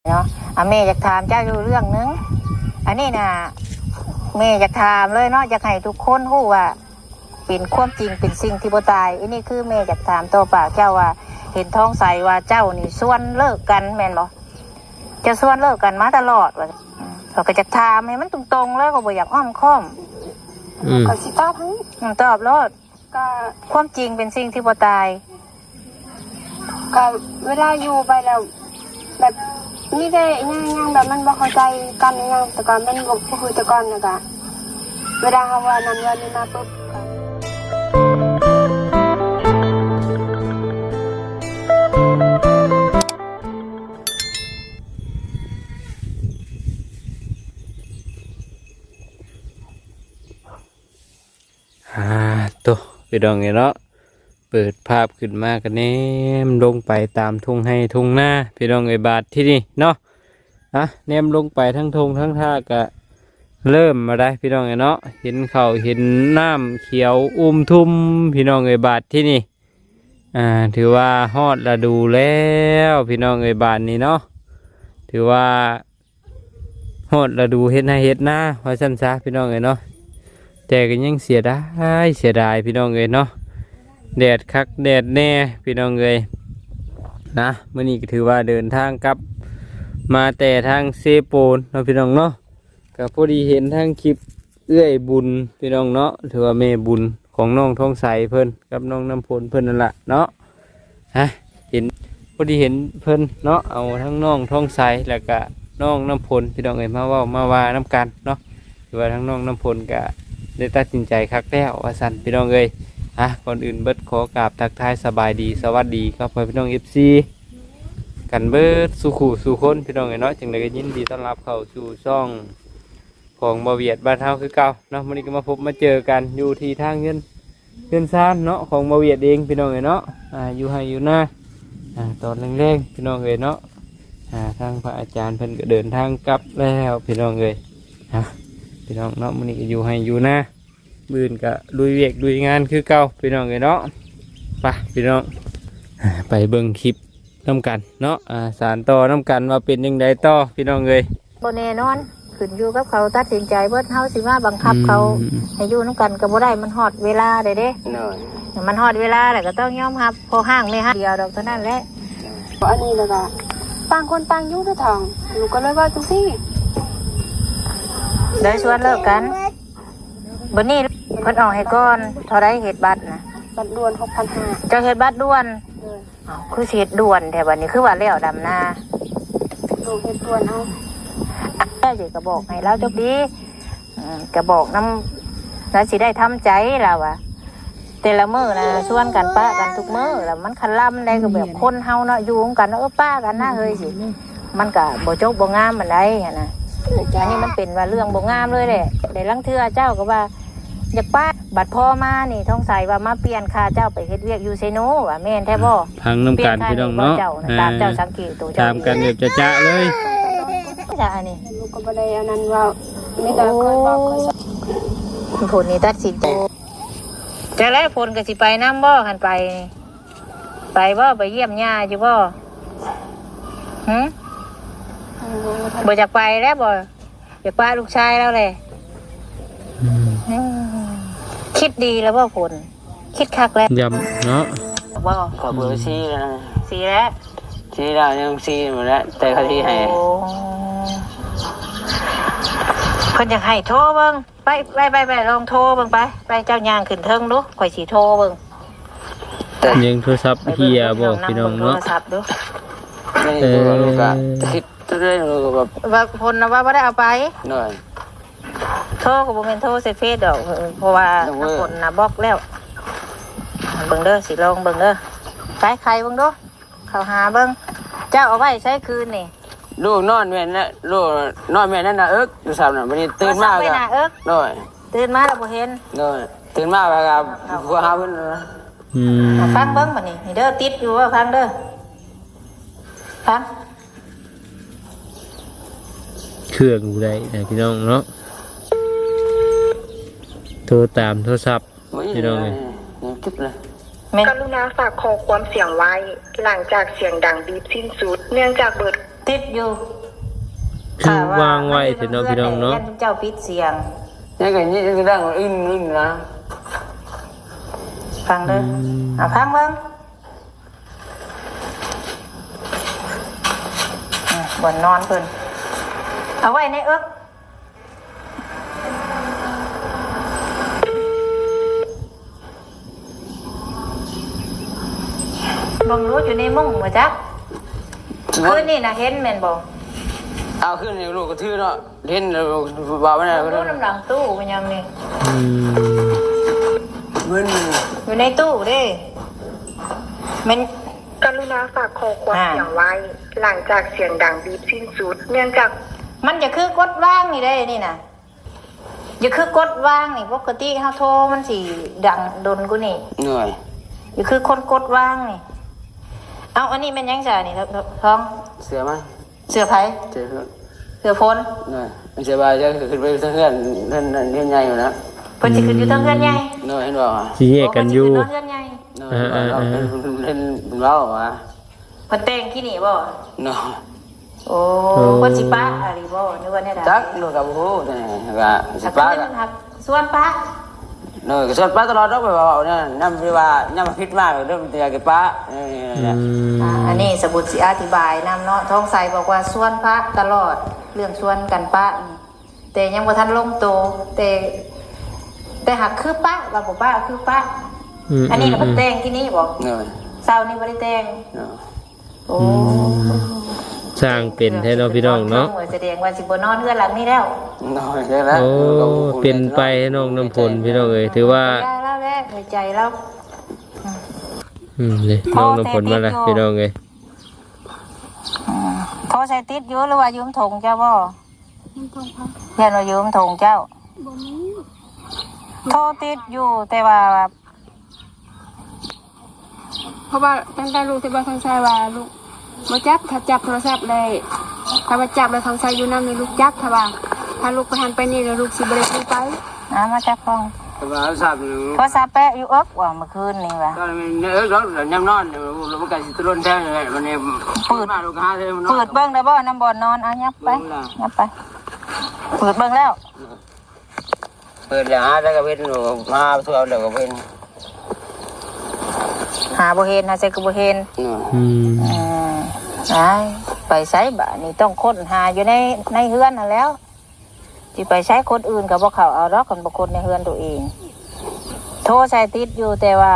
ເນາະ ອາ ແມ່ຢາກຖາມເຈົ້າຢູ່ເລື່ອງໜຶ່ງ. ອັນນີ້ນະ ແມ່ຢາກຖາມເລີຍເນາະ ຢາກໃຫ້ທຸກຄົນຮູ້ວ່າເປັນຄວາມຈິງ ເປັນສິ່ງທີ່ບໍ່ຕາຍ. ອັນນີ້ຄືແມ່ຢາກຖາມຕໍ່ປາກເຈົ້າວ່າ ເຫັນທອງໃສວ່າເຈົ້ານີ້ຊວນເລີກກັນແມ່ນບໍ່? ເຈົ້າຊວນເລີກກັນມາຕະຫຼອດວ່າ. ຂ້ອຍກໍຢາກຖາມໃຫ້ມັນຕົງໆເລີຍ ຂ້ອຍບໍ່ຢາກອ້ອມຄ້ອມ. ອືມ ຂ້ອຍຊິຕອບໃຫ້. ອືມ ຕອບໂລດ. ກໍ ຄວາມຈິງເປັນສິ່ງທີ່ບໍ່ຕາຍ. ກໍເວລາຢູ່ໄປແລ້ວ ແບບ ມີແຕ່ຫຍັງໆ ແບບມັນບໍ່ເຂົ້າໃຈກັນຫຍັງ ແຕ່ກໍມັນບໍ່ ບໍ່ຄືແຕ່ກ່ອນ ແລ້ວກໍເວລາເຮົາເວົ້ານັ້ນເວົ້ານີ້ມາປຶບ ອາ ໂຕ ພີ່ນ້ອງເອີຍເນາະ ເປີດພາບຂຶ້ນມາກໍແນມລົງໄປຕາມທົ່ງໄຮ່ທົ່ງນາ ພີ່ນ້ອງເອີຍ ບາດທີ່ນີ້ເນາະ. ອາ ແນມລົງໄປທັງທົ່ງທັງທ່າກໍເລີ່ມມາໄດ້ ພີ່ນ້ອງເອີຍເນາະ ເຫັນເຂົ້າເຫັນນ້ຳຂຽວອຸມທຸ່ມ ພີ່ນ້ອງເອີຍ ບາດທີ່ນີ້. ອາ ຖືວ່າຮອດລະດູແລ້ວ ພີ່ນ້ອງເອີຍ ບາດນີ້ເນາະ ຖືວ່າ ຮອດລະດູເຮັດໄຮ່ເຮັດນາວ່າຊັ້ນຊະ ພີ່ນ້ອງເອີຍເນາະ. ແຕ່ກໍຍັງເສຍດາຍ ເສຍດາຍ ພີ່ນ້ອງເອີຍເນາະ ແດດຄັກແດດແນ່ ພີ່ນ້ອງເອີຍນະ. ມື້ນີ້ກໍຖືວ່າເດີນທາງກັບມາແຕ່ທາງເຊໂປນເນາະ ພີ່ນ້ອງເນາະ. ກໍພໍດີເຫັນທາງຄລິບເອື້ອຍບຸນ ພີ່ນ້ອງເນາະ ຖືວ່າແມ່ບຸນຂອງນ້ອງທອງໃສເພິ່ນກັບນ້ອງນ້ຳຝົນເພິ່ນນັ້ນລະເນາະ. ຮະ ເຫັນ ພໍດີເຫັນເພິ່ນເນາະ ເອົາທັງນ້ອງທອງໃສ ແລ້ວກະນ້ອງນ້ຳຝົນ ພີ່ນ້ອງເອີຍ ມາເວົ້າມາວ່ານຳກັນເນາະ. ຖືວ່າທັງນ້ອງນ້ຳຝົນກະໄດ້ຕັດສິນໃຈຄັກແລ້ວວ່າຊັ້ນ ພີ່ນ້ອງເອີຍ. ຮະ ກ່ອນອື່ນເບິດຂໍກາບທັກທາຍສະບາຍດີ ສະຫວັດດີກັບພໍ່ແມ່ພີ່ນ້ອງ ເອັຟຊີ ກັນເບິດສູ່ຄູ່ສູ່ຄົນ ພີ່ນ້ອງເອີຍເນາະ. ຈັ່ງໃດກໍຍິນດີຕ້ອນຮັບເຂົ້າສູ່ຊ່ອງ ຂອງບ່າວຫວຽດບ້ານເຮົາຄືເກົ່າເນາະ. ມື້ນີ້ກໍມາພົບມາເຈີກັນຢູ່ທີ່ທາງເຮືອນ ເຮືອນຊານເນາະ ຂອງບ່າວຫວຽດເອງ ພີ່ນ້ອງເອີຍເນາະ. ອາ ຢູ່ໄຮ່ຢູ່ນາ ອາ ຕອນແລງໆ ພີ່ນ້ອງເອີຍເນາະ. ອາ ທາງພະອາຈານເພິ່ນກໍເດີນທາງກັບແລ້ວ ພີ່ນ້ອງເອີຍ. ຮະ ພີ່ນ້ອງເນາະ ມື້ນີ້ກໍຢູ່ໄຮ່ຢູ່ນາ ມື້ອື່ນກໍລຸຍວຽກລຸຍງານຄືເກົ່າ ພີ່ນ້ອງເອີຍເນາະ. ໄປ ພີ່ນ້ອງ ໄປເບິ່ງຄລິບ ນຳກັນເນາະ ອາ ສານຕໍ່ນຳກັນວ່າເປັນຈັ່ງໃດຕໍ່ ພີ່ນ້ອງເອີຍ. ບໍ່ແນ່ນອນ ຂຶ້ນຢູ່ກັບເຂົາຕັດສິນໃຈເບິດ ເຮົາຊິມາບັງຄັບເຂົາ ອືມ ໃຫ້ຢູ່ນຳກັນກໍບໍ່ໄດ້ ມັນຮອດເວລາແລ້ວເດ້. ໂດຍ ມັນຮອດເວລາແລ້ວກໍຕ້ອງຍອມຮັບ ພໍ່ຮ້າງແມ່ຮ້າງດຽວດອກ ເທົ່ານັ້ນແຫຼະ. ອັນນີ້ແລ້ວກໍຕ່າງຄົນຕ່າງຢູ່ເດີທ່ານ ລູກກໍເລີຍເວົ້າຈັ່ງຊີ້ ໄດ້ຊວນເລີກກັນ. ບັດນີ້ເພິ່ນອອກໃຫ້ກ່ອນເທົ່າໃດ ເຮັດບັດນະ? ບັດດ່ວນຫົກພັນຫ້າ. ເຈົ້າເຮັດບັດດ່ວນ? ໂດຍ. ອ້າວ ຄືຊິເຮັດດ່ວນແທ້ບັດນີ້ ຄືວ່າແລ້ວດຳນາ? ລູກເຮັດດ່ວນເອົາ. ແລ້ວຊິກະບອກໃຫ້ລາວຈົບດີ ອືມ ກະບອກນຳ ລາວຊິໄດ້ທຳໃຈລາວວ່າ ແຕ່ລະມື້ນະຊວນກັນປະກັນທຸກມື້ ລະມັນຄະລຳໄດ໋ ກໍແບບຄົນເຮົາເນາະ ຢູ່ນຳກັນ ເອີ ປະກັນນະເຮີ້ຍ ຊິ ມັນກະບໍ່ຈົບບໍ່ງາມປານໃດຫັ້ນນະ. ອັນນີ້ມັນເປັນວ່າເລື່ອງບໍ່ງາມເລີຍແຫຼະ ແຕ່ລາງເທື່ອເຈົ້າກໍວ່າ ຢາກປະ ບັດພໍມານີ້ ທອງໃສວ່າມາປ່ຽນຄ່າເຈົ້າໄປເຮັດວຽກຢູ່ເຊໂນ ວ່າແມ່ນແທ້ບໍ່? ຟັງນຳກັນພີ່ນ້ອງເນາະ ຕາມເຈົ້າສັງເກດໂຕເຈົ້າ ຕາມກັນແບບຈະໆເລີຍ. ຈ້າ ອັນນີ້ລູກກໍບໍ່ໄດ້ອັນນັ້ນເວົ້າ ມີແຕ່ຂ້ອຍບອກຂ້ອຍ. ຜົນນີ້ຕັດສິນໃຈ ຈະແລ້ວ ຜົນກໍຊິໄປນຳບໍ່ ຄັນໄປ? ໄປບໍ່? ໄປຢ້ຽມຍ່າຢູ່ບໍ່? ຫື? ບໍ່ຢາກໄປແລ້ວບໍ່? ຢາກປະລູກຊາຍລາວແຫຼະ. ອືມ ອືມ ຄິດດີແລ້ວບໍ່ ຜົນ? ຄິດຄັກແລ້ວ ຢ້ຳເນາະ ບໍ່? ກໍເບີສີ່ແລ້ວນະ ສີ່ແລ້ວ ສີ່ແລ້ວ ຍັງສີ່ໝົດແລ້ວ ແຕ່ເຂົາຊິໃຫ້. ໂອ້ ເພິ່ນຢາກໃຫ້ໂທເບິ່ງ ໄປ ໄປ ໄປ ໄປ ລອງໂທເບິ່ງ ໄປ ໄປ ເຈົ້າຍ່າງຂຶ້ນເທິງດູ ຂ້ອຍຊິໂທເບິ່ງ. ຍັງໂທລະສັບເຮີ້ຍບໍ່ ພີ່ນ້ອງເນາະ? ໂທລະສັບດູ ເອີ ລູກກໍຄິດ ໂຕເອງກໍແບບ ວ່າພົນນະວ່າບໍ່ໄດ້ເອົາໄປ. ໂດຍ ໂທກໍບໍ່ແມ່ນໂທໃສ່ເຟສດອກ ເພາະວ່າ ໂດຍ ນ້ຳຝົນນະບລັອກແລ້ວ. ເບິ່ງເດີ ຊິລອງເບິ່ງເດີ ໄປໄຂເບິ່ງດູ ເຂົ້າຫາເບິ່ງ. ເຈົ້າເອົາໄວ້ໃສຄືນນີ້? ລູກນອນແມ່ນແຫຼະ ລູກນອນແມ່ນໃນໜ້າເອິກຢູ່ເຊົ້ານະ ບັດນີ້ຕື່ນມາກໍ ໂທລະສັບໄວ້ໜ້າເອິກ. ໂດຍ ຕື່ນມາແລ້ວບໍ່ເຫັນ. ໂດຍ ຕື່ນມາກໍຫາເພິ່ນ. ອືມ ຟັງເບິ່ງບັດນີ້ ນີ້ເດີ ຕິດຢູ່ ຟັງເດີ ຟັງ. ເຄື່ອງຜູ້ໃດນະ ພີ່ນ້ອງເນາະ ໂທຕາມໂທລະສັບ ໂອ້ຍ ພີ່ນ້ອງເອີຍ ຍັງຄິດເລີຍ. ແມ່ນ ກະລຸນາຝາກຂໍ້ຄວາມສຽງໄວ້ ຫຼັງຈາກສຽງດັງບີບສິ້ນສຸດ ເນື່ອງຈາກເບີ ຕິດຢູ່ ຄືວາງໄວ້ແທ້ເນາະ ພີ່ນ້ອງເນາະ ຢ້ານເຈົ້າປິດສຽງ. ຍັງກໍຍິນສຽງດັງອຶ້ນໆນະ. ຟັງເດີ ອືມ ເອົາຟັງເບິ່ງ ອາ ບ່ອນນອນເພິ່ນ ເອົາໄວ້ໃນເອິກ. ເບິ່ງດູ ຢູ່ໃນມຸ້ງບໍ່ຈັກ. ຄືນນີ້ນະເຫັນແມ່ນບໍ່? ເອົາ ຄືນນີ້ລູກກໍຖືເນາະ ເຫັນແລ້ວວ່າມັນ ເບິ່ງດູນຳຫຼັງຕູ້ມັນຫຍັງນີ້. ອືມ ເບິ່ງ ຢູ່ໃນຕູ້ເດ້ ແມ່ນ. ກະລຸນາຝາກຂໍ້ຄວາມສຽງໄວ້ ຫຼັງຈາກສຽງດັງບີບສິ້ນສຸດ ເນື່ອງຈາກ ມັນຈະຄືກົດວາງນີ້ເດ້ ນີ້ນະ. ຢ່າຄືກົດວາງນີ້ ປົກກະຕິເຮົາໂທມັນຊິດັງດົນກວ່ານີ້. ໂດຍ ຢ່າຄືຄົນກົດວາງນີ້. ເອົາ ອັນນີ້ແມ່ນຫຍັງຊະນີ້ ທ- ທ- ທອງ? ເສື້ອມາ. ເສື້ອໃຜ? ເສື້ອ ເສື້ອຝົນ. ໂດຍ ເສື້ອວ່າຈະຂຶ້ນໄປເທິງເຮືອນ ເຮືອນ ເຮືອນໃຫຍ່ພຸ້ນນະ. ເພິ່ນຊິຂຶ້ນຢູ່ເທິງເຮືອນໃຫຍ່. ໂດຍ ເຫັນບໍ່ ຊິແຍກກັນຢູ່ ໂດຍ ເພິ່ນເຫັນ ເຫັນເວົ້າວ່າ ເພິ່ນແຕ່ງທີ່ນີ້ບໍ່? ໂດຍ ໂອ້ ເພິ່ນຊິປະອີ່ຫຼີບໍ່ ຫຼືວ່າແນວໃດ? ຈັກ ໂດຍ ກໍບໍ່ຮູ້ ແຕ່ວ່າຊິປະ ກໍຄືຮັກຊວນປະ. ໂດຍ ກໍຊວນປະຕະຫຼອດດອກ ແບບວ່າເວົ້າແນວນັ້ນນຳ ຫຼືວ່າຍາມຜິດມາກໍເລີ່ມຢາກຈະປະ. ອືມ ອ່າ ອັນນີ້ສະບຸດຊິອະທິບາຍນຳເນາະ ທອງໃສບອກວ່າຊວນປະຕະຫຼອດ ເລື່ອງຊວນກັນປະນີ້ ແຕ່ຍັງບໍ່ທັນລົງໂຕ ແຕ່ ແຕ່ຫາກຄືປະ ວ່າບໍ່ປະຄືປະ. ອືມ ອັນນີ້ນະ ອືມ ເພິ່ນແຕ່ງທີ່ນີ້ບໍ່? ໂດຍ ເຊົ້ານີ້ບໍ່ໄດ້ແຕ່ງ. ໂດຍ ໂອ້ ອືມ ຊ່າງເປັນແທ້ເນາະ ພີ່ນ້ອງເນາະ ສະແດງວ່າຊິບໍ່ນອນເຮືອນຫຼັງນີ້ແລ້ວ. ໂດຍ ແລ້ວ ໂອ້ ເປັນໄປໃຫ້ນ້ອງນ້ຳຝົນ ພີ່ນ້ອງເອີຍ ຖືວ່າ ຢາລາວແລ້ວ ໃນໃຈລາວ. ອືມ ນີ້ນ້ອງນ້ຳຝົນມາແລ້ວ ພີ່ນ້ອງເອີຍ. ອືມ ໂທໃສ່ຕິດຢູ່ ຫຼືວ່າຢູ່ນຳຖົງເຈົ້າບໍ່? ນຳຖົງໃຜ? ຢ້ານວ່າຢູ່ນຳຖົງເຈົ້າ. ບໍ່ມີ ໂທຕິດຢູ່ ແຕ່ວ່າ ເພາະວ່າຕັ້ງແຕ່ລູກທີ່ບໍ່ທັນໃຊ້ວ່າລູກບໍ່ຈັບ ຖ້າຈັບໂທລະສັບໄດ້ ຖ້າວ່າຈັບແລ້ວທັນໃຊ້ຢູ່ນຳນີ້ລູກຈັບ ຖ້າວ່າ ຖ້າລູກໄປຫັ້ນໄປນີ້ແລ້ວລູກຊິບໍ່ໄດ້ຖືໄປ. ອາ ມາຈັບກ່ອນ ໂທລະສັບ ໂທລະສັບແປະຢູ່ເອິກວ່າ ມື້ຄືນນີ້ວ່າ ໃນເອິກດອກ ຍາມນອນມັນກໍຊິຕະຫຼົ່ນແທ້ແຫຼະ. ມັນ ປືດ ມາລູກຫາເລີຍ ປືດເບິ່ງໄດ້ບໍ່ ນຳບ່ອນນອນ? ອາ ຫຍັບໄປ ຫຍັບໄປ ປືດເບິ່ງແລ້ວ. ເປີດແລ້ວຫາແລ້ວກໍເຫັນ ຫາທົ່ວແລ້ວກໍເຫັນ ຫາບໍ່ເຫັນ ຫາໃສກໍບໍ່ເຫັນ. ອືມ ອືມ ອາຍ ໄປໃສບາດນີ້ ຕ້ອງຄົ້ນຫາຢູ່ໃນ ໃນເຮືອນຫັ້ນແລ້ວ ຊິໄປໃສ ຄົນອື່ນກໍບໍ່ເຂົ້າເອົາດອກ ຄັນບໍ່ຄົ້ນໃນເຮືອນຕົວເອງ. ໂທໃສ່ຕິດຢູ່ ແຕ່ວ່າ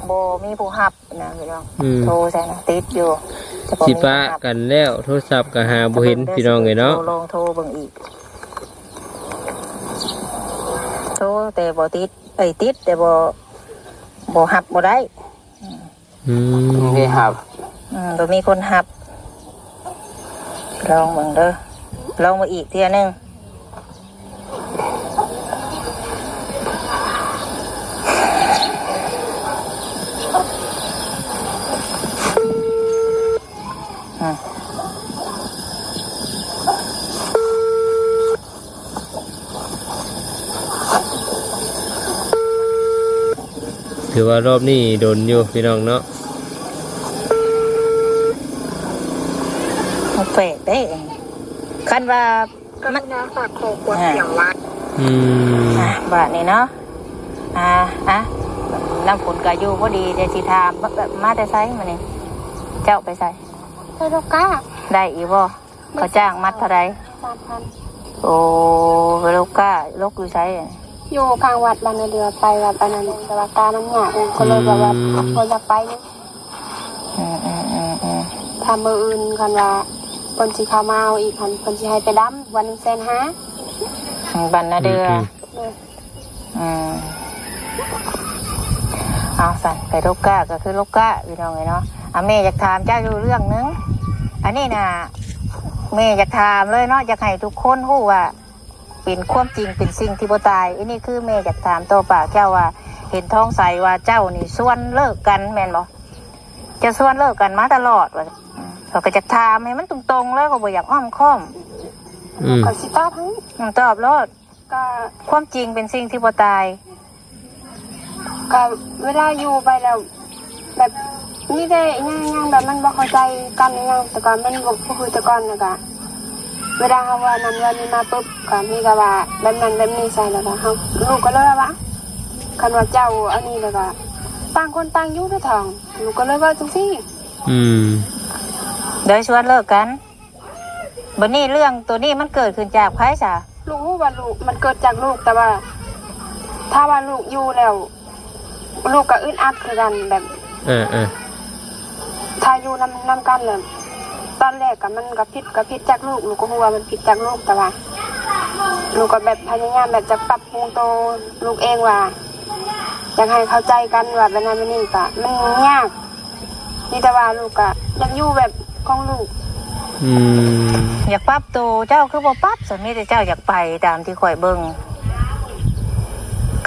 ບໍ່ມີຜູ້ຮັບ ນະພີ່ນ້ອງ. ອືມ ໂທໃສ່ນະ ຕິດຢູ່ ແຕ່ບໍ່ມີຜູ້ຮັບ ຊິປະກັນແລ້ວ ໂທລະສັບກໍຫາບໍ່ເຫັນ ພີ່ນ້ອງເອີຍເນາະ. ໂທລອງໂທເບິ່ງອີກ ໂທແຕ່ບໍ່ຕິດ ເອີຍ ຕິດແຕ່ບໍ່ ບໍ່ຮັບບໍ່ໄດ້. ອືມ ອືມ ບໍ່ມີຄົນຮັບ ລອງເບິ່ງເດີ ລອງເບິ່ງອີກເທື່ອໜຶ່ງ. ຖືວ່າລອບນີ້ດົນຢູ່ ພີ່ນ້ອງເນາະ. ມັນແປກເດ້ ຄັນວ່າ ກະລຸນາຝາກຂໍ້ຄວາມສຽງໄວ້. ອືມ ອ່າ ບາດນີ້ເນາະ ອ່າ ອ່າ ນ້ຳຝົນກໍຢູ່ພໍດີ ແຕ່ຊິຖາມ ມາແຕ່ໃສມື້ນີ້? ເຈົ້າໄປໃສ? ໄປໂລກາ. ໄດ້ອີກບໍ່? ເຂົາຈ້າງມັດເທົ່າໃດ? ສາມພັນ. ໂອ້ ໄປໂລກາ ລົກຢູ່ໃສ? ຢູ່ຂ້າງວັດບ້ານນາເດືອ ໄປວັດອັນນັ້ນ ແຕ່ວ່າກາມັນຍາກ ກໍເລີຍແບບວ່າ ອືມ ບໍ່ຢາກໄປ. ອືມໆໆໆ ຖ້າມື້ອື່ນຄັນວ່າເພິ່ນຊິເຂົ້າມາເອົາອີກຫັ້ນ ເພິ່ນຊິໃຫ້ໄປດຳວັນໜຶ່ງແສນຫ້າ. ອືມ ບ້ານນາເດືອ. ອືມ ອືມ ເອົາຊັ້ນ ໄປໂລກາກໍຄືໂລກາ ພີ່ນ້ອງເອີຍເນາະ. ອາ ແມ່ຢາກຖາມເຈົ້າຢູ່ເລື່ອງໜຶ່ງ ອັນນີ້ນະ ແມ່ຢາກຖາມເລີຍເນາະ ຢາກໃຫ້ທຸກຄົນຮູ້ວ່າ ເປັນຄວາມຈິງ ເປັນສິ່ງທີ່ບໍ່ຕາຍ. ອັນນີ້ຄືແມ່ຢາກຖາມຕໍ່ປາກເຈົ້າວ່າ ເຫັນທອງໃສວ່າເຈົ້ານີ້ຊວນເລີກກັນແມ່ນບໍ່? ເຈົ້າຊວນເລີກກັນມາຕະຫຼອດວ່າ. ຂ້ອຍກໍຢາກຖາມໃຫ້ມັນຕົງໆເລີຍ ຂ້ອຍບໍ່ຢາກອ້ອມຄ້ອມ. ອືມ ຂ້ອຍຊິຕອບໃຫ້. ອືມ ຕອບໂລດ. ກໍ ຄວາມຈິງເປັນສິ່ງທີ່ບໍ່ຕາຍ. ກໍເວລາຢູ່ໄປແລ້ວ ແບບ ມີແຕ່ຫຍັງໆ ແບບມັນບໍ່ເຂົ້າໃຈກັນຫຍັງ ແຕ່ກໍມັນບໍ່ ບໍ່ຄືແຕ່ກ່ອນ ແລ້ວກໍເວລາເຮົາເວົ້ານັ້ນເວົ້ານີ້ມາປຶບ ກໍມີແຕ່ວ່າແບບນັ້ນແບບນີ້ໃສ່ ແລ້ວກໍເຮົາ ລູກກໍເລີຍວ່າ ຄັນວ່າເຈົ້າອັນນີ້ ແລ້ວກໍຕ່າງຄົນຕ່າງຢູ່ເດີທ້ອງ ລູກກໍເລີຍເວົ້າຈັ່ງຊີ້. ອືມ ໂດຍຊວນເລີກກັນ. ບັດນີ້ເລື່ອງໂຕນີ້ມັນເກີດຂຶ້ນຈາກໃຜຊະ? ລູກຮູ້ວ່າລູກ ມັນເກີດຈາກລູກ ແຕ່ວ່າຖ້າວ່າລູກຢູ່ແລ້ວ ລູກກໍອຶດອັດຄືກັນ ແບບ ເອີໆ ຖ້າຢູ່ນຳ ນຳກັນແລ້ວ ຕອນແລກກໍມັນກໍຜິດ ກໍຜິດຈາກລູກ ລູກກໍຮູ້ວ່າມັນຜິດຈາກລູກ ແຕ່ວ່າລູກກໍແບບພະຍາຍາມແບບຈະປັບປຸງໂຕລູກເອງວ່າ ຢາກໃຫ້ເຂົ້າໃຈກັນວ່າແບບນັ້ນແບບນີ້ ກໍມັນຍາກ. ມີແຕ່ວ່າລູກກະຢາກຢູ່ແບບຂອງລູກ. ອືມ ຢາກປັບໂຕ ເຈົ້າຄືບໍ່ປັບຊະ? ມີແຕ່ເຈົ້າຢາກໄປຕາມທີ່ຂ້ອຍເບິ່ງ.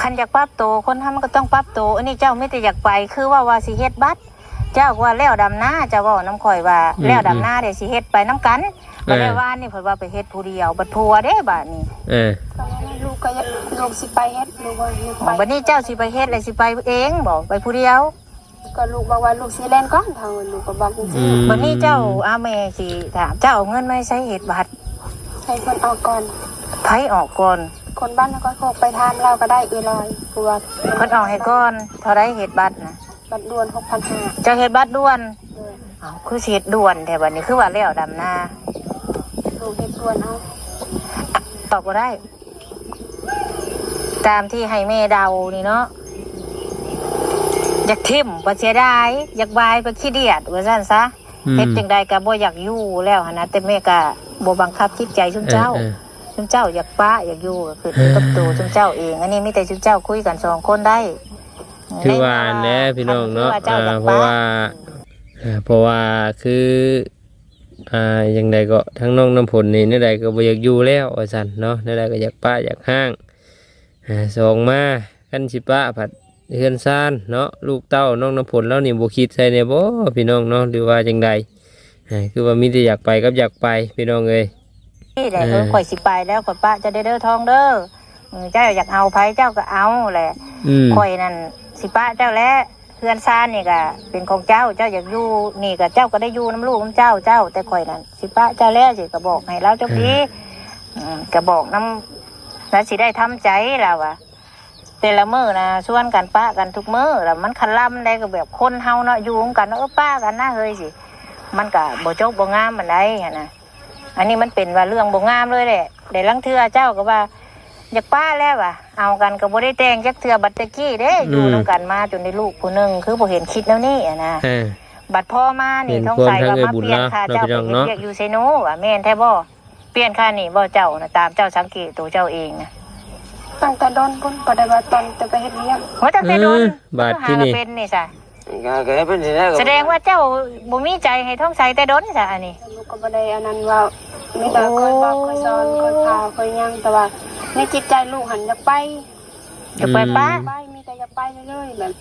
ຄັນຢາກປັບໂຕ ຄົນເຮົາມັນກໍຕ້ອງປັບໂຕ. ອັນນີ້ເຈົ້າມີແຕ່ຢາກໄປ ຄືເວົ້າວ່າຊິເຮັດບັດ ເຈົ້າກໍວ່າແລ້ວດຳນາ ເຈົ້າເວົ້ານຳຂ້ອຍວ່າ ອືມ ແລ້ວດຳນາ ອືມ ເດ ຊິເຮັດໄປນຳກັນ. ເອີ ບັດແລ້ວວານນີ້ເພິ່ນວ່າໄປເຮັດຜູ້ດຽວ ບັດຜົວເດບາດນີ້. ເອີ ກໍວ່າລູກກໍຢາກ ລູກຊິໄປເຮັດ ລູກວ່າລູກໄປ. ບັດນີ້ເຈົ້າຊິໄປເຮັດ ແລ້ວຊິໄປເອງບໍ ໄປຜູ້ດຽວ? ກໍລູກບອກວ່າລູກຊິແລ່ນກ່ອນ ທາງລູກກໍບອກຈັ່ງຊີ້. ອືມ ບັດນີ້ເຈົ້າ ອາ ແມ່ຊິຖາມ ເຈົ້າເອົາເງິນມາໃສເຮັດບັດ? ໃຫ້ເພິ່ນອອກກ່ອນ. ໃຜອອກກ່ອນ? ຄົນບ້ານນະຄອນໂຄກ ໄປຖາມລາວກໍໄດ້ ເອື້ອຍລອຍ ເພິ່ນອອກໃຫ້ກ່ອນ. ເທົ່າໃດເຮັດບັດນະ? ບັດດ່ວນຫົກພັນຫ້າ. ເຈົ້າເຮັດບັດດ່ວນ? ໂດຍ. ເອົ້າ ຄືຊິເຮັດດ່ວນແທ້ບັດນີ້ ຄືວ່າແລ້ວດຳນາ? ລູກເຮັດດ່ວນເອົາ. ຕອບບໍ່ໄດ້. ຕາມທີ່ໃຫ້ແມ່ເດົານີ້ເນາະ ຢາກຖິ້ມກໍເສຍດາຍ ຢາກບາຍກໍຂີ້ດຽດ ວ່າຊັ້ນຊະ. ອືມ ເຮັດຈັ່ງໃດກໍບໍ່ຢາກຢູ່ແລ້ວຫັ້ນນະ ແຕ່ແມ່ກໍບໍ່ບັງຄັບຈິດໃຈຊຸມເຈົ້າ. ເອີໆ ຊຸມເຈົ້າຢາກປະຢາກຢູ່ກໍຂຶ້ນຢູ່ກັບໂຕ ເອີ ຊຸມເຈົ້າເອງ. ອັນນີ້ມີແຕ່ຊຸມເຈົ້າຄຸຍກັນສອງຄົນໄດ້. ຄືວ່າຫັ້ນແຫຼະພີ່ນ້ອງເນາະ. ເພາະວ່າ ເອີ ເພາະວ່າຄື ອ່າ ຈັ່ງໃດກໍ ທາງນ້ອງນ້ຳຝົນນີ້ແນວໃດກໍບໍ່ຢາກຢູ່ແລ້ວວ່າຊັ້ນເນາະ ແນວໃດກໍຢາກປະຢາກຮ້າງ. ອ່າ ສອງມາ ຄັນຊິປະພັດເຮືອນຊານເນາະ ລູກເຕົ້ານ້ອງນ້ຳຝົນລາວນີ້ບໍ່ຄິດໃສ່ແດ່ບໍ່ພີ່ນ້ອງເນາະ ຫຼືວ່າຈັ່ງໃດ? ອ່າ ຄືວ່າມີແຕ່ຢາກໄປກັບຢາກໄປພີ່ນ້ອງເອີຍ. ນີ້ແຫຼະ ເອີ ຂ້ອຍຊິໄປແລ້ວ ຂ້ອຍປະເຈົ້າເດີ ທອງເດີ. ເຈົ້າຢາກເອົາໃຜເຈົ້າກໍເອົາແຫຼະ. ອືມ ຂ້ອຍນັ້ນຊິປະເຈົ້າແຫຼະ. ເຮືອນຊານນີ້ກໍເປັນຂອງເຈົ້າ ເຈົ້າຢາກຢູ່ນີ້ກໍເຈົ້າກໍໄດ້ຢູ່ນຳລູກນຳເຕົ້າເຈົ້າ ແຕ່ຂ້ອຍນັ້ນຊິປະເຈົ້າແລ້ວ ຊິກະບອກໃຫ້ລາວຈົບດີ. ເອີ ອືມ ກະບອກນຳ ລາວຊິໄດ້ທຳໃຈລາວວ່າ ແຕ່ລະມື້ນະຊວນກັນປະກັນທຸກມື້ ລະມັນຄະລຳໄດ໋. ກໍແບບຄົນເຮົາເນາະ ຢູ່ນຳກັນ ເອີ ປະກັນນະເຮີຍ ຊິ ມັນກະບໍ່ຈົບບໍ່ງາມປານໃດຫັ້ນນະ. ອັນນີ້ມັນເປັນວ່າເລື່ອງບໍ່ງາມເລີຍແຫຼະ. ແລະລາງເທື່ອເຈົ້າກໍວ່າຢາກປະແລ້ວວ່າ ເອົາກັນກໍບໍ່ໄດ້ແຕ່ງຈັກເທື່ອ ບັດແຕ່ກີ້ເດ້ ອືມ ຢູ່ນຳກັນມາຈົນໄດ້ລູກຜູ້ໜຶ່ງ ຄືບໍ່ເຫັນຄິດແນວນີ້ຫັ້ນນະ. ເອີ ບັດພໍມານີ້ ເຫັນຄວາມ ສົງໄສວ່າມາປ່ຽນຄ່າເຈົ້າໄປເຮັດວຽກຢູ່ເຊໂນວ່າ ແມ່ນແທ້ບໍ່? ປ່ຽນຄ່ານີ້ບໍ່ເຈົ້ານະ? ຕາມເຈົ້າສັງເກດໂຕເຈົ້າເອງນະ. ຕັ້ງແຕ່ດົນພຸ້ນ ບໍ່ໄດ້ວ່າຕອນແຕ່ໄປເຮັດວຽກ. ໂອ້ ຕັ້ງແຕ່ດົນ. ເອີ ບາດທີນີ້ ຫາກໍເປັນນີ້ຊະ. ກໍ ກໍເປັນຈັ່ງໃດ ສະແດງວ່າເຈົ້າບໍ່ມີໃຈໃຫ້ທອງໃສແຕ່ດົນຊະອັນນີ້. ລູກກໍບໍ່ໄດ້ອັນນັ້ນເວົ້າ ມີແຕ່ ໂອ້ ຄ່ອຍບອກ ຄ່ອຍສອນ ຄ່ອຍພາ ຄ່ອຍຫຍັງ ແຕ່ວ່າໃນຈິດໃຈລູກຫັ້ນຢາກໄປ. ຢາກໄປປະ? ອືມ ໄປ ມີແຕ່ຢາກໄປເລີຍໆ ແບບ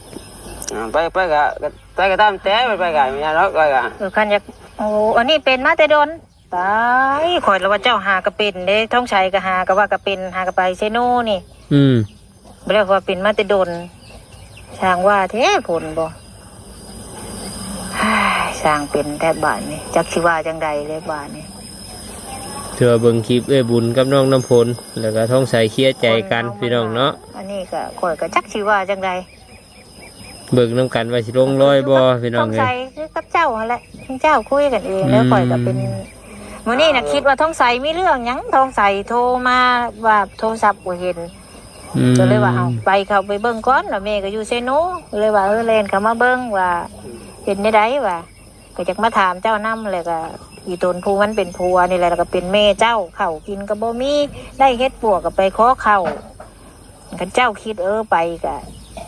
ອ່າ ໄປ ໄປກໍ ກໍ ໄປກໍຕາມແຕ່ ໄປ ໄປກໍ ບໍ່ຫຍັງດອກ ໄປກໍ. ເອີ ຄັນຢາກ ໂອ້ ອັນນີ້ເປັນມາແຕ່ດົນ. ຕາຍ ຂ້ອຍລະວ່າເຈົ້າຫາກະເປັນເດ້ ທອງໄຊກະຫາກະວ່າກະເປັນ ຫາກະໄປເຊໂນນີ້. ອືມ ບໍ່ແລ້ວວ່າເປັນມາແຕ່ດົນ. ຊ່າງວ່າແທ້ ຜົນບໍ່ ຊ່າງເປັນແທ້ບາດນີ້ ຈັກຊິວ່າຈັ່ງໃດເລີຍບາດນີ້. ຖືວ່າເບິ່ງຄລິບເອື້ອຍບຸນກັບນ້ອງນ້ຳຝົນ ແລ້ວກະທອງໄຊເຄຍໃຈກັນ ພີ່ນ້ອງເນາະ. ອັນນີ້ກະ ຂ້ອຍກະຈັກຊິວ່າຈັ່ງໃດ. ເບິ່ງນຳກັນວ່າຊິລົງລອຍບໍ່ ພີ່ນ້ອງເອີຍ. ທອງໄຊຄືກັບເຈົ້າຫັ້ນແຫຼະ ເຈົ້າຄຸຍກັນເອງ. ອືມ ແລ້ວຂ້ອຍກໍເປັນ ມື້ນີ້ນະຄິດວ່າທອງໄຊມີເລື່ອງຫຍັງ ທອງໄຊໂທມາວ່າໂທລະສັບບໍ່ເຫັນ. ອືມ ກໍເລີຍວ່າ ເອົ້າ ໄປເຂົ້າໄປເບິ່ງກ່ອນ ວ່າແມ່ກໍຢູ່ເຊໂນ ກໍເລີຍວ່າ ເອີ ແລ່ນເຂົ້າມາເບິ່ງວ່າເປັນແນວໃດ ວ່າກໍຢາກມາຖາມເຈົ້ານຳ. ແລ້ວກໍອີຕົນຜູ້ມັນເປັນຜົວນີ້ແຫຼະ ແລ້ວກໍເປັນແມ່ເຈົ້າ ເຂົ້າກິນກໍບໍ່ມີ ໄດ້ເຫັດປວກກໍໄປຂໍເຂົ້າ. ຄັນເຈົ້າຄິດ ເອີ ໄປກະ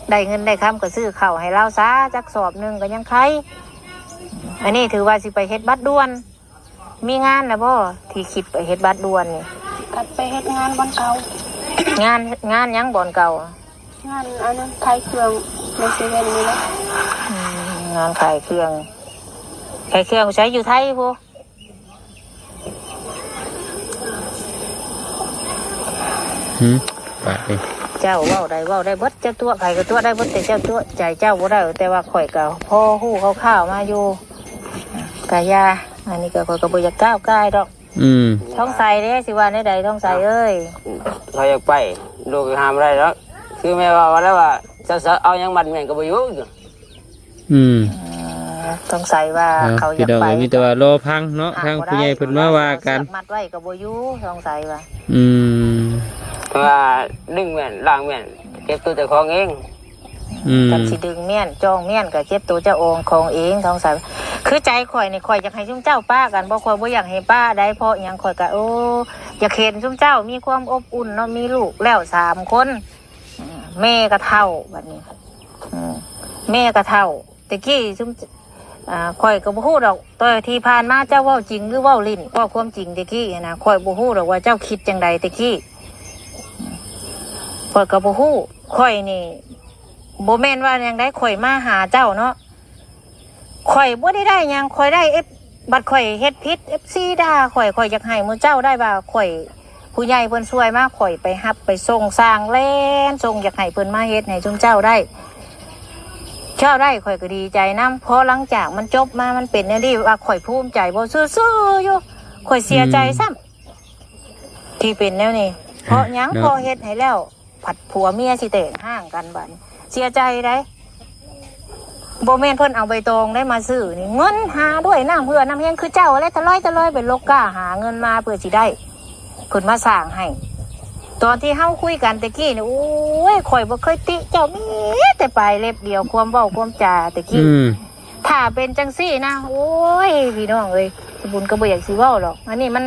ໄດ້ເງິນໄດ້ຄຳ ກະຊື້ເຂົ້າໃຫ້ລາວຊະ ຈັກສອບໜຶ່ງກະຍັງໄຄ. ອັນນີ້ຖືວ່າຊິໄປເຮັດບັດດ່ວນ. ມີງານແລ້ວບໍ່ທີ່ຄິດໄປເຮັດບັດດ່ວນນີ້? ກັບໄປເຮັດງານບ່ອນເກົ່າ. ງານ ງານຫຍັງບ່ອນເກົ່າ? ງານອັນນັ້ນ ຂາຍເຄື່ອງໃນເຊເວັ່ນນີ້ແຫຼະ. ອືມ ງານຂາຍເຄື່ອງ. ຂາຍເຄື່ອງໃສ? ຢູ່ໄທພຸ້ນ. ຫືມ? ບາດນີ້ ເຈົ້າເວົ້າໄດ້ ເວົ້າໄດ້ເບິດ ເຈົ້າຕົວະໃຜກໍຕົວະໄດ້ເບິດ ແຕ່ເຈົ້າຕົວະໃຈເຈົ້າບໍ່ໄດ້ ແຕ່ວ່າຂ້ອຍກໍພໍຮູ້ຄ່າວໆມາຢູ່ ກະຢ່າ ອັນນີ້ກໍ ຂ້ອຍກໍບໍ່ຢາກກ້າວກ່າຍດອກ. ອືມ ທອງໃສເດ້ ຊິວ່າແນວໃດ ທອງໃສເອີຍ? ເຂົາຢາກໄປ ລູກຫ້າມບໍ່ໄດ້ດອກ ຄືແມ່ເວົ້າແລ້ວວ່າ ເຈົ້າເອົາຫຍັງມັດແມ່ນກໍບໍ່ຢູ່. ອືມ ເອີ ສົງໄສວ່າ ເອີ ເຂົາຢາກໄປ ພີ່ນ້ອງເອີຍ ມີແຕ່ວ່າລໍຟັງເນາະ ທາງຜູ້ໃຫຍ່ເພິ່ນມາວ່າກັນ ເອົາເຊືອກມັດໄວ້ກໍບໍ່ຢູ່ ສົງໄສວ່າ ອືມ ເພາະວ່າດຶງແມ່ນ ລາກແມ່ນ ເຈັບຕົວເຈົ້າຂອງເອງ. ອືມ ຄັນຊິດຶງແມ່ນ ຈ້ອງແມ່ນ ກໍເຈັບຕົວເຈົ້າຂອງເອງ ສົງໄສ ຄືໃຈຂ້ອຍນີ້ ຂ້ອຍຢາກໃຫ້ຊຸມເຈົ້າປະກັນ ບໍ່ ຂ້ອຍບໍ່ຢາກໃຫ້ປະໃດ ເພາະຫຍັງ ຂ້ອຍກໍ ໂອ້ ຢາກເຫັນຊຸມເຈົ້າມີຄວາມອົບອຸ່ນເນາະ ມີລູກແລ້ວສາມຄົນ ແມ່ກໍເຖົ້າບັດນີ້ ແມ່ກໍເຖົ້າ ແຕ່ກີ້ຊຸມ ອາ ຂ້ອຍກໍບໍ່ຮູ້ດອກ ແຕ່ທີ່ຜ່ານມາເຈົ້າເວົ້າຈິງຫຼືເວົ້າຫຼິ້ນ ເວົ້າຄວາມຈິງແຕ່ກີ້ນະ ຂ້ອຍບໍ່ຮູ້ດອກວ່າເຈົ້າຄິດຈັ່ງໃດແຕ່ກີ້ ຂ້ອຍກໍບໍ່ຮູ້ ຂ້ອຍນີ້ ບໍ່ແມ່ນວ່າຫຍັງໃດ ຂ້ອຍມາຫາເຈົ້າເນາະ ຂ້ອຍບໍ່ໄດ້ໄດ້ຫຍັງ ຂ້ອຍໄດ້ເອັບ ບັດຂ້ອຍເຮັດຜິດ ເອັບຊີດ່າຂ້ອຍ ຂ້ອຍຢາກໃຫ້ໝູ່ເຈົ້າໄດ້ວ່າຂ້ອຍ ຜູ້ໃຫຍ່ເພິ່ນຊ່ວຍມາ ຂ້ອຍໄປຮັບໄປສົ່ງ ສ້າງແລ່ນສົ່ງ ຢາກໃຫ້ເພິ່ນມາເຮັດໃຫ້ຊຸມເຈົ້າໄດ້ ເຈົ້າໄດ້ ຂ້ອຍກໍດີໃຈນຳ ພໍຫຼັງຈາກມັນຈົບມາ ມັນເປັນແນວນີ້ ວ່າຂ້ອຍພູມໃຈບໍ່ ຊື່ໆຢູ່ ຂ້ອຍເສຍໃຈຊ້ຳ ອືມ ທີ່ເປັນແນວນີ້ ເພາະຫຍັງ ເພາະເຮັດໃຫ້ແລ້ວ ພັດຜົວເມຍຊິແຕກຮ້າງກັນບາດນີ້ ເສຍໃຈໃດ໋ ບໍ່ແມ່ນເພິ່ນເອົາໃບຕອງໃດມາຊື້ນີ້ ເງິນຫາດ້ວຍນ້ຳເຫື່ອນ້ຳແຮງ ຄືເຈົ້າແຫຼະ ທະລອຍທະລອຍໄປຫຼົກກ້າຫາເງິນມາເພື່ອຊິໄດ້ ເພິ່ນມາສ້າງໃຫ້ ຕອນທີ່ເຮົາຄຸຍກັນແຕ່ກີ້ນີ້ ໂອ້ຍ ຂ້ອຍບໍ່ເຄີຍຕິເຈົ້າ ມີແຕ່ປາຍເລັບດຽວ ຄວາມເວົ້າຄວາມຈາແຕ່ກີ້ ອືມ ຖ້າເປັນຈັ່ງຊີ້ນະ ໂອ້ຍ ພີ່ນ້ອງເອີຍ ສະບຸນກໍບໍ່ຢາກຊິເວົ້າດອກ ອັນນີ້ມັນ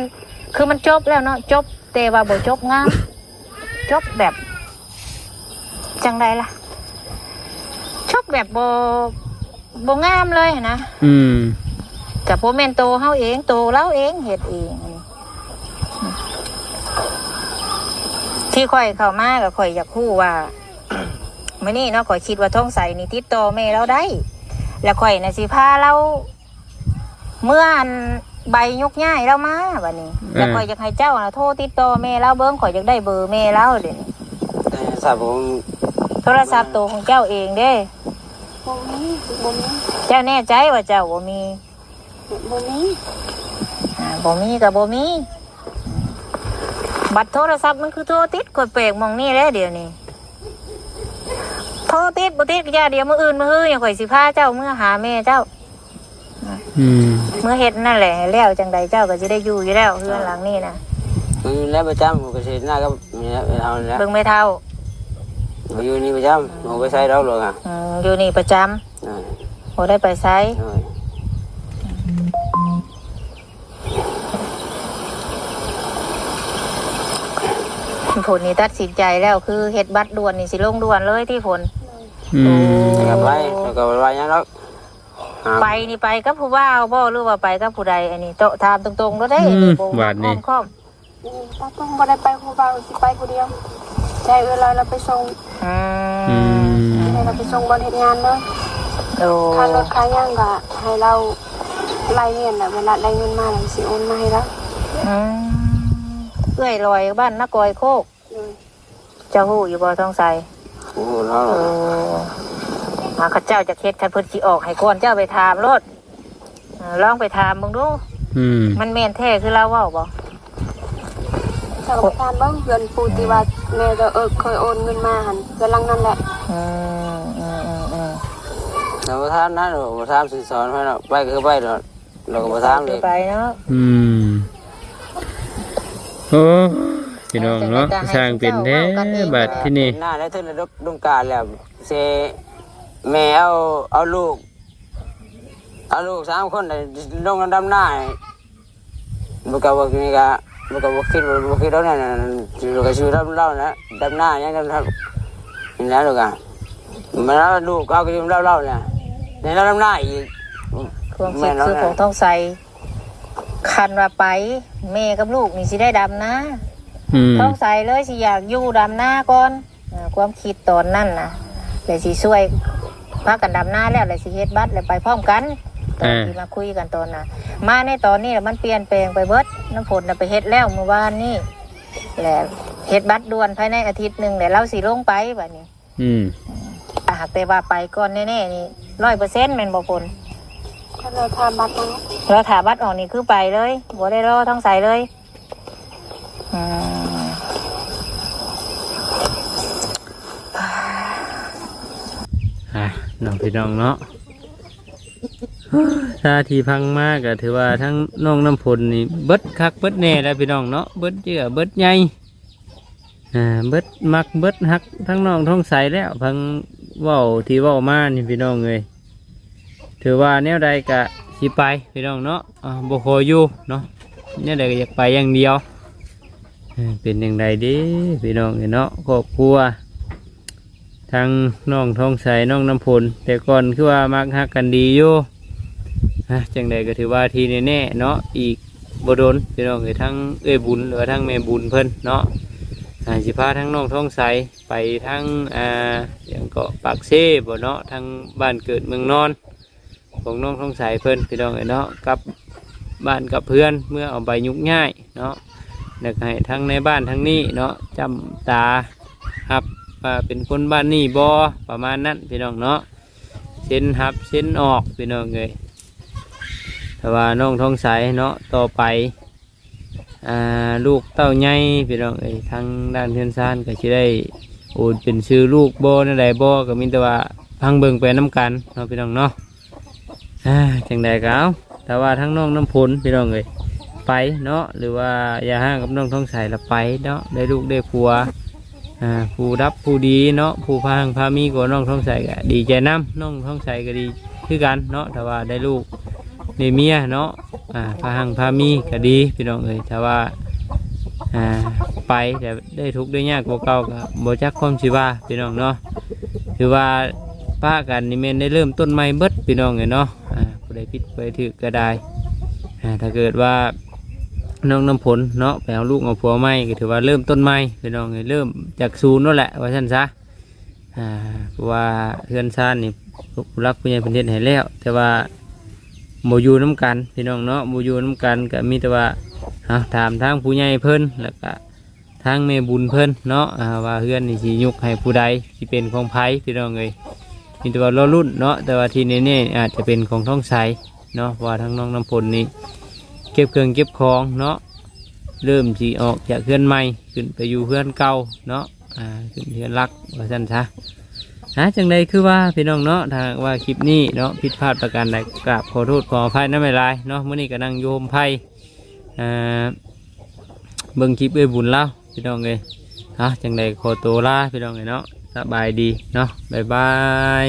ຄືມັນຈົບແລ້ວເນາະ ຈົບ ແຕ່ວ່າບໍ່ຈົບງາມ ຈົບແບບ ຈັ່ງໃດລະ ຈົບແບບບໍ່ ບໍ່ງາມເລີຍຫັ້ນນະ ອືມ ກໍບໍ່ແມ່ນໂຕເຮົາເອງ ໂຕລາວເອງເຮັດເອງ ທີ່ຂ້ອຍເຂົ້າມາກໍຂ້ອຍຢາກຮູ້ວ່າ ມື້ນີ້ເນາະ ຂ້ອຍຄິດວ່າທອງໃສນີ້ຕິດຕໍ່ແມ່ລາວໄດ້ ແລ້ວຂ້ອຍນະຊິພາລາວ ເມື່ອອັນໃບຍົກຍ້າຍລາວມາບັດນີ້ ເອີ ແລ້ວຂ້ອຍຢາກໃຫ້ເຈົ້ານະໂທຕິດຕໍ່ແມ່ລາວເບິ່ງ ຂ້ອຍຢາກໄດ້ເບີແມ່ລາວເດ ໂທລະສັບ ໂທລະສັບໂຕຂອງເຈົ້າເອງເດ້ ບໍ່ມີ ບໍ່ມີ ເຈົ້າແນ່ໃຈວ່າເຈົ້າບໍ່ມີ? ບໍ່ມີ ອ່າ ບໍ່ມີກໍບໍ່ມີ ບັດໂທລະສັບມັນຄືໂທຕິດ ຂ້ອຍແປກໝ່ອງນີ້ແຫຼະດຽວນີ້ ໂທຕິດບໍ່ຕິດກໍຢ່າ ດຽວມື້ອື່ນມື້ຮືນີ້ຂ້ອຍຊິພາເຈົ້າເມືອຫາແມ່ເຈົ້າ. ອືມ ເມືອເຮັດນັ້ນແຫຼະ ໃຫ້ແລ້ວຈັ່ງໃດເຈົ້າກໍຊິໄດ້ຢູ່ຢູ່ແລ້ວ ເຮືອນຫຼັງນີ້ນະ. ຢູ່ແລ້ວປະຈຳ ກໍຊິເຮັດນາກັບແມ່ເຮົານີ້ແຫຼະ ເບິ່ງແມ່ເຖົ້າ ຢູ່ນີ້ປະຈຳ ບໍ່ໄປໃສດອກລູກອະ. ອືມ ຢູ່ນີ້ປະຈຳ ບໍ່ໄດ້ໄປໃສ. ຝົນນີ້ຕັດສິນໃຈແລ້ວ ຄືເຮັດບັດດ່ວນນີ້ ຊິລົງດ່ວນເລີຍຕິຝົນ? ອືມ ໂອ້ ແລ້ວກໍໄປ ແລ້ວກໍບໍ່ວ່າຫຍັງດອກ. ໄປນີ້ໄປກັບຜູ້ບ່າວບໍ່ ຫຼືວ່າໄປກັບຜູ້ໃດ? ອັນນີ້ເຈາະຖາມຕົງໆໂລດເດ້. ອືມ ອັນນີ້ບໍ່ ບາດນີ້ ອ້ອມຄ້ອມ ອືມ ຕາຕ້ອງບໍ່ໄດ້ໄປຜູ້ບ່າວ ຊິໄປຜູ້ດຽວ ໃຫ້ເອື້ອຍລາວລາວໄປສົ່ງ. ອືມ ອືມ ໃຫ້ລາວໄປສົ່ງບ່ອນເຮັດງານເລີຍ. ໂອ້ ຄ່າລົດຄ່າຫຍັງກໍໃຫ້ລາວໄລ່ວຽນແຫຼະ ເວລາໄດ້ເງິນມາແລ້ວຊິໂອນມາໃຫ້ລາວ. ອືມ ເອື້ອຍລອຍ ບ້ານນາກອຍໂຄກ. ໂດຍ ເຈົ້າຮູ້ຢູ່ບໍ່ ທອງໃສ? ຮູ້ແລ້ວ. ເອີ ຫາເຂົາເຈົ້າຈະເຮັດ ຄັນເພິ່ນຊິອອກໃຫ້ກ່ອນ ເຈົ້າໄປຖາມໂລດ. ເອີ ລອງໄປຖາມເບິ່ງດູ. ອືມ ມັນແມ່ນແທ້ຄືລາວເວົ້າບໍ່? ເຈົ້າໄປຖາມເບິ່ງ ເຮືອນຜູ້ທີ່ວ່າແມ່ເຈົ້າ ເອີ ເຄີຍໂອນເງິນມາຫັ້ນ ເຮືອນຫຼັງນັ້ນແຫຼະ. ອືມ ອືມ ອືມ ອືມ ແຕ່ບໍ່ຖາມນະ ບໍ່ຖາມສິນສອດໃຜເນາະ ໄປກໍໄປໂລດ. ແລ້ວກໍບໍ່ຖາມອີກ ໄປເນາະ. ອືມ ໂອ້ ພີ່ນ້ອງເນາະ ຊ່າງເປັນແທ້ບາດທີນີ້. ໜ້າໄດ້ເຖິງລະດົບດົງການແລ້ວ ເສຍແມ່ເອົາ ເອົາລູກ ເອົາລູກສາມຄົນ ໄດ້ລົງນຳດຳນາ. ບໍ່ກໍບໍ່ນີ້ກະ ບໍ່ກໍບໍ່ຄິດ ບໍ່ຄິດດອກນັ້ນ ກໍຊິດຳລາວນະ ດຳນາຫຍັງ ດຳ ນີ້ນະລູກອະ ມາ ລູກເຮົາກໍຢູ່ນຳລາວນະ ໃນລາວດຳນາອີກ. ຄວາມຄິດຄືຂອງທອງໃສ ຄັນວ່າໄປ ແມ່ກັບລູກນີ້ຊິໄດ້ດຳນາ. ອືມ ທອງໃສເລີຍຊິຢາກຢູ່ດຳນາກ່ອນ. ເອີ ຄວາມຄິດຕອນນັ້ນນະ ແລ້ວຊິຊ່ວຍ ພາກັນດຳນາແລ້ວ ແລ້ວຊິເຮັດບັດ ແລ້ວໄປພ້ອມກັນ. ຕອນ ເອີ ທີ່ມາຄຸຍກັນຕອນນະ ມາໃນຕອນນີ້ລະມັນປ່ຽນແປງໄປເບິດ. ນ້ຳຝົນນະໄປເຮັດແລ້ວມື້ວານນີ້ ແລ້ວ ເຮັດບັດດ່ວນພາຍໃນອາທິດໜຶ່ງ ແລ້ວລາວຊິລົງໄປບາດນີ້. ອືມ ຖ້າຫາກແຕ່ວ່າໄປກ່ອນແນ່ໆນີ້ ຮ້ອຍເປີເຊັນແມ່ນບໍ່ ພົນ? ກໍລໍຖ້າບັດເນາະ ລໍຖ້າບັດອອກນີ້ຄືໄປເລີຍ ບໍ່ໄດ້ລໍທາງໃສເລີຍ. ອືມ ອ່າ ເນາະ ພີ່ນ້ອງເນາະ ຖ້າທີ່ຟັງມາກໍຖືວ່າທັງນ້ອງນ້ຳຝົນນີ້ເບິດຄັກເບິດແນ່ແລ້ວ ພີ່ນ້ອງເນາະ ເບິດເຫຍື່ອເບິດໃຍ ອ່າ ເບິດມັກເບິດຮັກທັງນ້ອງທອງໃສແລ້ວ ຟັງເວົ້າທີ່ເວົ້າມານີ້ ພີ່ນ້ອງເອີຍ ຖືວ່າແນວໃດກະຊິໄປ ພີ່ນ້ອງເນາະ ອ່າ ບໍ່ຂໍຢູ່ເນາະ ແນວໃດກໍຢາກໄປຢ່າງດຽວ. ເອີ ເປັນຈັ່ງໃດເດ້ ພີ່ນ້ອງເອີຍເນາະ ຄອບຄົວ ທັງນ້ອງທອງໃສ ນ້ອງນ້ຳຝົນ ແຕ່ກ່ອນຄືວ່າມັກຮັກກັນດີຢູ່ ອ່າ ຈັ່ງໃດກໍຖືວ່າທີ່ແນ່ໆເນາະ ອີກບໍ່ດົນ ພີ່ນ້ອງເອີຍ ທັງເອື້ອຍບຸນ ຫຼືວ່າທັງແມ່ບຸນເພິ່ນເນາະ ອ່າ ຊິພາທັງນ້ອງທອງໃສໄປທາງ ອ່າ ຫຍັງເກາະ ປາກເຊບໍ່ເນາະ ທາງບ້ານເກີດເມືອງນອນ ຂອງນ້ອງທອງໃສເພິ່ນ ພີ່ນ້ອງເອີຍເນາະ ກັບບ້ານກັບເຮືອນ ເມືອເອົາໃບຍຸກຍ້າຍເນາະ ແລ້ວກໍໃຫ້ທັງໃນບ້ານທາງນີ້ເນາະ ຈ້ຳຕາຮັບວ່າເປັນຄົນບ້ານນີ້ບໍ່ ປະມານນັ້ນ ພີ່ນ້ອງເນາະ ເຊັນຮັບເຊັນອອກ ພີ່ນ້ອງເອີຍ ຖ້າວ່ານ້ອງທອງໃສເນາະ ຕໍ່ໄປ ອ່າ ລູກເຕົ້າໃຫຍ່ ພີ່ນ້ອງເອີຍ ທາງດ້ານເຮືອນຊານກໍຊິໄດ້ໂອນເປັນຊື່ລູກບໍ່ ແນວໃດບໍ່ ກໍມີແຕ່ວ່າຟັງເບິ່ງໄປນຳກັນເນາະ ພີ່ນ້ອງເນາະ ອ່າ ຈັ່ງໃດກໍເອົາ ຖ້າວ່າທາງນ້ອງນ້ຳຝົນ ພີ່ນ້ອງເອີຍ ໄປເນາະ ຫຼືວ່າຢ່າຮ້າງກັບນ້ອງທອງໃສລະໄປເນາະ ໄດ້ລູກໄດ້ຜົວ ອ່າ ຜູ້ຮັບຜູ້ດີເນາະ ຜູ້ພາຮັ່ງພາມີກວ່ານ້ອງທອງໃສກໍດີໃຈນຳ ນ້ອງທອງໃສກໍດີຄືກັນເນາະ ຖ້າວ່າໄດ້ລູກ ໄດ້ເມຍເນາະ ອ່າ ພາຮັ່ງພາມີກໍດີ ພີ່ນ້ອງເອີຍ ຖ້າວ່າ ອ່າ ໄປແລ້ວໄດ້ທຸກໄດ້ຍາກກວ່າເກົ່າກໍບໍ່ຈັກຄວາມຊິວ່າ ພີ່ນ້ອງເນາະ ຖືວ່າປະກັນນີ້ແມ່ນໄດ້ເລີ່ມຕົ້ນໃໝ່ເບິດ ພີ່ນ້ອງເອີຍເນາະ ອ່າ ຜູ້ໃດຜິດຜູ້ໃດຖືກກໍໄດ້ ອ່າ ຖ້າເກີດວ່ານ້ອງນ້ຳຝົນເນາະ ໄປເອົາລູກເອົາຜົວໃໝ່ ກໍຖືວ່າເລີ່ມຕົ້ນໃໝ່ ພີ່ນ້ອງເອີຍ ເລີ່ມຈາກສູນໂລດແຫຼະ ວ່າຊັ້ນຊະ ອ່າ ເພາະວ່າເຮືອນຊານນີ້ຜູ້ຫຼັກຜູ້ໃຫຍ່ເພິ່ນເຮັດໃຫ້ແລ້ວ ແຕ່ວ່າບໍ່ຢູ່ນຳກັນ ພີ່ນ້ອງເນາະ ບໍ່ຢູ່ນຳກັນ ກໍມີແຕ່ວ່າ ເຮົາຖາມທາງຜູ້ໃຫຍ່ເພິ່ນ ແລ້ວກໍທາງແມ່ບຸນເພິ່ນເນາະ ອ່າ ວ່າເຮືອນນີ້ຊິຍົກໃຫ້ຜູ້ໃດ ຊິເປັນຂອງໃຜ ພີ່ນ້ອງເອີຍ ມີແຕ່ວ່າລໍລຸ້ນເນາະ ແຕ່ວ່າທີ່ແນ່ໆອາດຈະເປັນຂອງທອງໃສເນາະ ເພາະວ່າທາງນ້ອງນ້ຳຝົນນີ້ເກັບເຄື່ອງເກັບຂອງເນາະ ເລີ່ມຊິອອກຈາກເຮືອນໃໝ່ ຂຶ້ນໄປຢູ່ເຮືອນເກົ່າເນາະ ອ່າ ຂຶ້ນເຮືອນຫຼັກ ວ່າຊັ້ນຊະ ຫາ ຈັ່ງໃດຄືວ່າ ພີ່ນ້ອງເນາະ ຖ້າຫາກວ່າຄລິບນີ້ເນາະ ຜິດພາດປະການໃດ ກາບຂໍໂທດຂໍອະໄພນຳຫຼາຍໆເນາະ ມື້ນີ້ກໍນັ່ງຢູ່ຮົ່ມໄພ ອ່າ ເບິ່ງຄລິບເອື້ອຍບຸນລາວ ພີ່ນ້ອງເອີຍ ເອົາ ຈັ່ງໃດກໍຂໍໂຕລາ ພີ່ນ້ອງເອີຍເນາະ ສະບາຍດີເນາະ ບາຍບາຍ.